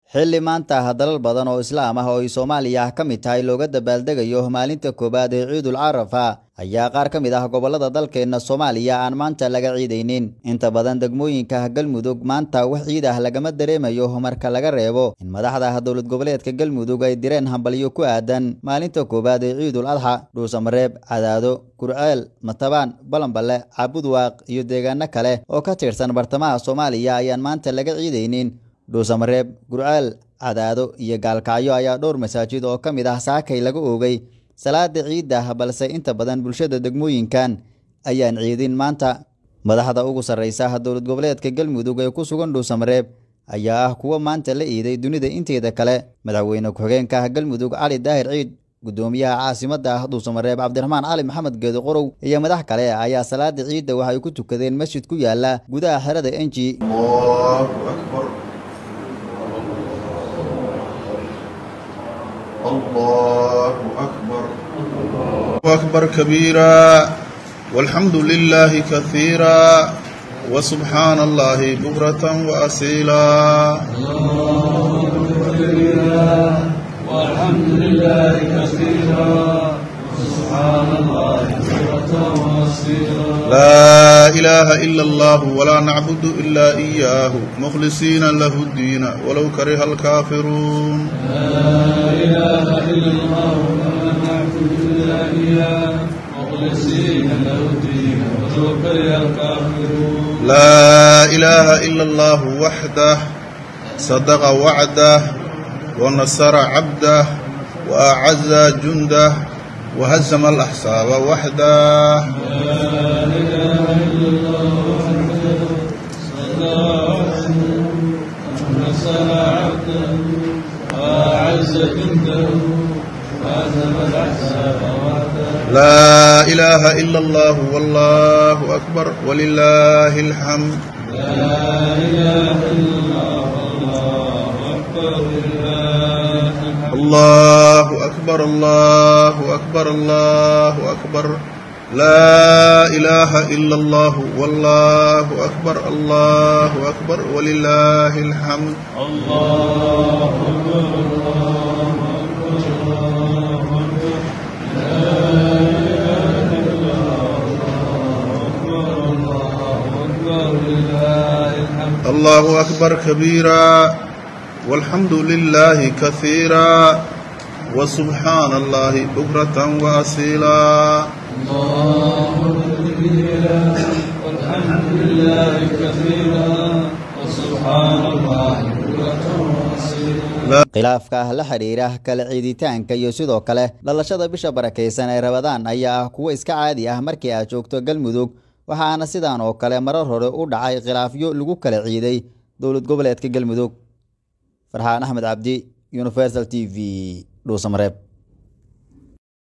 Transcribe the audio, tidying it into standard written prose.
Xilli maanta dalal badan oo islaam ah oo ay Soomaaliya ka mid tahay looga dabaaldegayo maalinta koowaad ee Ciidul Carafa, ayaa qaar ka mid ah gobollada dalkeena Soomaaliya aan maanta laga ciidaynin. Inta badan degmooyinka Galmudug maanta wax ciid ah lagama dareemayo, marka laga reebo in madaxda dowlad goboleedka Galmudug ay direen hambalyo ku aadan maalinta koowaad ee Ciidul Adxa. Dhuusamareeb, Cadaado, Kurceel, Matabaan, Balanballe, Cabudwaaq iyo deegaano kale oo ka tirsan bartamaha Soomaaliya ayaan maanta laga ciidaynin. Dhuusamareeb, Gurceel, Cadaado iyo Gaalkacyo ayaa dhowr masaajid oo ka mid ah saakay laga oogay salaada ciidda, balse inta badan bulshada degmooyinkan ayaan ciidin maanta. Madaxda ugu sarreysa dowlad goboleedka Galmudug ee ku sugan Dhuusamareeb ayaa ah kuwa maanta la iiday dunida inteeda kale. Madaxweyne ku-xigeenka Galmudug Cali Daahir Ciid, gudoomiyaha caasimadda Dhuusamareeb Cabdiraxmaan Cali Maxamed Geedo Qorow iyo madax kale ayaa salaada ciidda waxay ku tukadeen masjid ku yaala gudaha xerada Enji. الله أكبر، الله أكبر أكبر كبيرا، والحمد لله كثيرا، وسبحان الله بكرة وأصيلا. والحمد لله كثيرا وسبحان الله بكرة وأصيلا. لا إله إلا الله ولا نعبد إلا إياه، مخلصين له الدين ولو كره الكافرون. لا إله إلا الله ولا نعبد إلا إياه، مخلصين له الدين ولو كره الكافرون. لا إله إلا الله وحده، صدق وعده، ونصر عبده، وأعز جنده، وهزم الأحزاب وحده. لا إله إلا الله وحده، صدق وعده، ونصر عبده، وأعز جنده، وهزم الأحزاب وحده. لا إله إلا الله والله أكبر ولله الحمد. لا إله إلا الله والله أكبر ولله الحمد. الله أكبر، الله أكبر، الله أكبر، لا إله إلا الله والله أكبر، الله أكبر ولله الحمد. الله أكبر، الله أكبر، الله أكبر، لا إله إلا الله، الله أكبر، الله أكبر ولله الحمد. الله أكبر كبيرا، والحمد لله كثيرا، وسبحان الله بكرة وأصيلا. الله أكبر كبيرا، والحمد لله كثيرا، وسبحان الله بكرة وأصيلا. Khilaafka la xiriira kala ciiditaanka iyo sidoo kale dhalashada bisha barakaysan ee Rabadaan ayaa ah kuwo iska caadi ah markii aad joogto Galmudug, waxaana sidaan oo kale marar hore u dhacay khilaafyo lagu kala ciiday dowlad goboleedka Galmudug. Farxaan Axmed Cabdi, Universal TV, Dhuusamareeb.